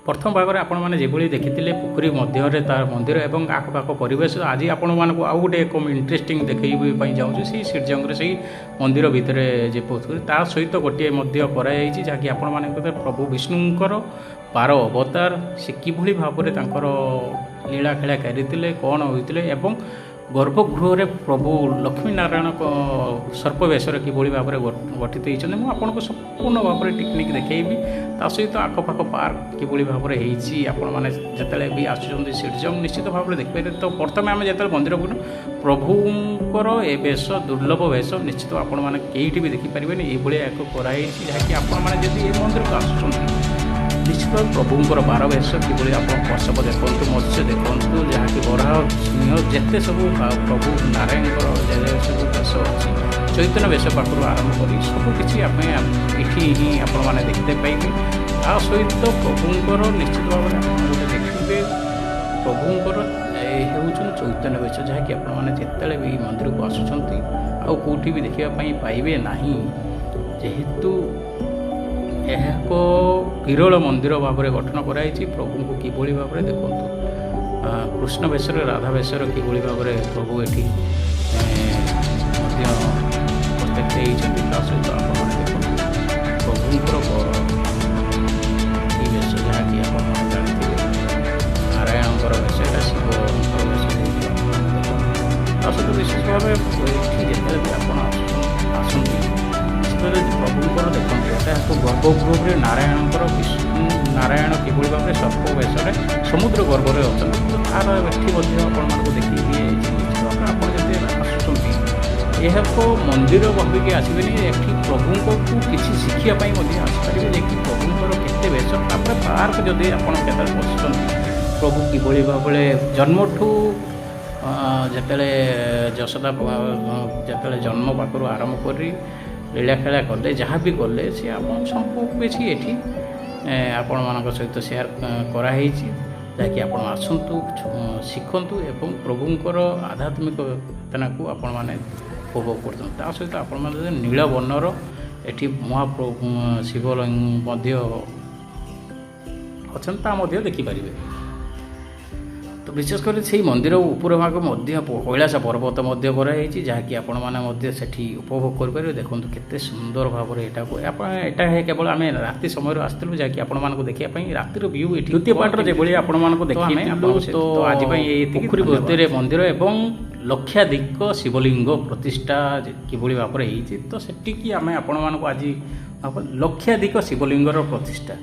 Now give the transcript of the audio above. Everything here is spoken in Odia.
ପ୍ରଥମ ଭାଗରେ ଆପଣମାନେ ଯେଭଳି ଦେଖିଥିଲେ ପୋଖରୀ ମଧ୍ୟରେ ତାର ମନ୍ଦିର ଏବଂ ଆଖପାଖ ପରିବେଶ, ଆଜି ଆପଣମାନଙ୍କୁ ଆଉ ଗୋଟେ ଏକ ଇଣ୍ଟରେଷ୍ଟିଂ ଦେଖେଇବା ପାଇଁ ଯାଉଛୁ। ସେଇ ସିରଜଙ୍ଗରେ ସେଇ ମନ୍ଦିର ଭିତରେ ଯେ ପୋଖରୀ, ତା ସହିତ ଗୋଟିଏ ମଧ୍ୟ କରାଯାଇଛି, ଯାହାକି ଆପଣମାନଙ୍କ ପ୍ରଭୁ ବିଷ୍ଣୁଙ୍କର 12 ଅବତାର, ସେ କିଭଳି ଭାବରେ ତାଙ୍କର ଲୀଳା ଖେଳା କରିଥିଲେ, କ'ଣ ହୋଇଥିଲେ ଏବଂ ଗର୍ଭଗୃହରେ ପ୍ରଭୁ ଲକ୍ଷ୍ମୀ ନାରାୟଣଙ୍କ ସର୍ପ ବେଶରେ କିଭଳି ଭାବରେ ଗଠିତ ହେଇଛନ୍ତି, ମୁଁ ଆପଣଙ୍କୁ ସମ୍ପୂର୍ଣ୍ଣ ଭାବରେ ଟେକ୍ନିକ୍ ଦେଖେଇବି। ତା ସହିତ ଆଖପାଖ ପାର୍କ କିଭଳି ଭାବରେ ହେଇଛି, ଆପଣମାନେ ଯେତେବେଳେ ବି ଆସୁଛନ୍ତି ସିରଜଙ୍ଗ ନିଶ୍ଚିତ ଭାବରେ ଦେଖିପାରିବେ। ତ ପ୍ରଥମେ ଆମେ ଯେତେବେଳେ ମନ୍ଦିରକୁ ଗଲୁ, ପ୍ରଭୁଙ୍କର ଏ ବେଶ ଦୁର୍ଲଭ ବେଶ, ନିଶ୍ଚିତ ଆପଣମାନେ କେଇଠି ବି ଦେଖିପାରିବେନି। ଏଇଭଳିଆ ଏକ କରାହେଇଛି, ଯାହାକି ଆପଣମାନେ ଯଦି ଏ ମନ୍ଦିରକୁ ଆସୁଛନ୍ତି, ନିଶ୍ଚିତ ପ୍ରଭୁଙ୍କର 12 ବେଶ କିଭଳି, ଆପଣ କଚ୍ଛପ ଦେଖନ୍ତୁ, ମତ୍ସ୍ୟ ଦେଖନ୍ତୁ, ଯାହାକି ବରାହ, ସିଂହ, ଯେତେ ସବୁ ପ୍ରଭୁ ନାରାୟଣଙ୍କର ଯେ ସବୁ ବେଶ ଅଛି, ଚୈତନ୍ୟ ବେଶ ପାଖରୁ ଆରମ୍ଭ କରି ସବୁ କିଛି ଆମେ ଏଠି ହିଁ ଆପଣମାନେ ଦେଖିତେ ପାଇବେ। ତା ସହିତ ପ୍ରଭୁଙ୍କର ନିଶ୍ଚିତ ଭାବରେ ଆପଣ ଗୋଟେ ଦେଖିବେ, ପ୍ରଭୁଙ୍କର ଏ ହେଉଛନ୍ତି ଚୈତନ୍ୟ ବେଶ, ଯାହାକି ଆପଣମାନେ ଯେତେବେଳେ ବି ମନ୍ଦିରକୁ ଆସୁଛନ୍ତି ଆଉ କେଉଁଠି ବି ଦେଖିବା ପାଇଁ ପାଇବେ ନାହିଁ। ଯେହେତୁ ଏହା ଏକ ବିରଳ ମନ୍ଦିର ଭାବରେ ଗଠନ କରାଯାଇଛି। ପ୍ରଭୁଙ୍କୁ କିଭଳି ଭାବରେ ଦେଖନ୍ତୁ, କୃଷ୍ଣ ବେଶରେ, ରାଧା ବେଶରେ କିଭଳି ଭାବରେ ପ୍ରଭୁ ଏଠି ମଧ୍ୟ ଉପସ୍ଥିତ ହେଇଛନ୍ତି। ତା ସହିତ ଆପଣମାନେ ଦେଖନ୍ତୁ ପ୍ରଭୁଙ୍କର ଏଇ ବେଶ, ଯାହାକି ଆପଣମାନେ ଜାଣିଥିବେ ନାରାୟଣଙ୍କର ବେଶ, ଏଇଟା ଶିବଙ୍କର ବେଶ ଯେହେତୁ ଆପଣମାନେ ଦେଖନ୍ତୁ। ତା ସହିତ ବିଶେଷ ଭାବେ ଏଠି ଯେତେବେଳେ ବି ଆପଣ ଆସନ୍ତି, ସେତେବେଳେ ପ୍ରଭୁଙ୍କର ଦେଖନ୍ତୁ, ଏଟା ଏକ ଗର୍ଭଗୃହରେ ନାରାୟଣଙ୍କର, ବିଷ୍ଣୁ ନାରାୟଣ କିଭଳି ଭାବରେ ସର୍ପ ବେଶରେ ସମୁଦ୍ର ଗର୍ଭରେ ଅଛନ୍ତି, ତ ତାର ଏଠି ମଧ୍ୟ ଆପଣମାନଙ୍କୁ ଦେଖେଇ ଦିଆଯାଇଛି। ନିଶ୍ଚିତ ଭାବରେ ଆପଣ ଯଦି ଆସୁଛନ୍ତି, ଏହା ଏକ ମନ୍ଦିର ଭାବିକି ଆସିବେନି, ଏଠି ପ୍ରଭୁଙ୍କକୁ କିଛି ଶିଖିବା ପାଇଁ ମଧ୍ୟ ଆସିପାରିବେ ଯେ କି ପ୍ରଭୁଙ୍କର କେତେ ବେଶ। ତାପରେ ପାର୍କ ଯଦି ଆପଣ କେତେବେଳେ ବସୁଛନ୍ତି, ପ୍ରଭୁ କିଭଳି ଭାବରେ ଜନ୍ମଠୁ ଯେତେବେଳେ ଯଶୋଦା ଯେତେବେଳେ ଜନ୍ମ ପାଖରୁ ଆରମ୍ଭ କରି ଲୀଳା ଖେଳା କଲେ, ଯାହା ବି କଲେ, ସେ ଆପଣ ସବୁ କିଛି ଏଠି ଆପଣମାନଙ୍କ ସହିତ ସେୟାର କରାହେଇଛି, ଯାହାକି ଆପଣ ଆସନ୍ତୁ, ଶିଖନ୍ତୁ ଏବଂ ପ୍ରଭୁଙ୍କର ଆଧ୍ୟାତ୍ମିକ ଚେତନାକୁ ଆପଣମାନେ ଉପଭୋଗ କରୁଛନ୍ତି। ତା ସହିତ ଆପଣମାନେ ଯଦି ନୀଳ ବର୍ଣ୍ଣର ଏଠି ମହାପ୍ରଭୁ ଶିବଲିଙ୍ଗ ମଧ୍ୟ ଅଛନ୍ତି, ତା ମଧ୍ୟ ଦେଖିପାରିବେ। ତ ବିଶେଷ କରି ସେଇ ମନ୍ଦିର ଉପର ଭାଗ ମଧ୍ୟ କୈଳାସ ପର୍ବତ ମଧ୍ୟ କରାଯାଇଛି, ଯାହାକି ଆପଣମାନେ ମଧ୍ୟ ସେଠି ଉପଭୋଗ କରିପାରିବେ। ଦେଖନ୍ତୁ କେତେ ସୁନ୍ଦର ଭାବରେ ଏଟାକୁ ଆପଣ ଏଟା କେବଳ ଆମେ ରାତି ସମୟରେ ଆସିଥିଲୁ, ଯାହାକି ଆପଣମାନଙ୍କୁ ଦେଖିବା ପାଇଁ ରାତିର ଭ୍ୟୁ ଏଠି ଦ୍ୱିତୀୟ ପାର୍ଟର ଯେଭଳି ଆପଣମାନଙ୍କୁ ଦେଖେଇଥିଲୁ। ତ ଆଜି ପାଇଁ ଏଇ ପୋଖରୀ ଭିତରେ ମନ୍ଦିର ଏବଂ ଲକ୍ଷାଧିକ ଶିବଲିଙ୍ଗ ପ୍ରତିଷ୍ଠା କିଭଳି ଭାବରେ ହେଇଛି, ତ ସେଠିକି ଆମେ ଆପଣମାନଙ୍କୁ ଆଜି ଲକ୍ଷାଧିକ ଶିବଲିଙ୍ଗର ପ୍ରତିଷ୍ଠା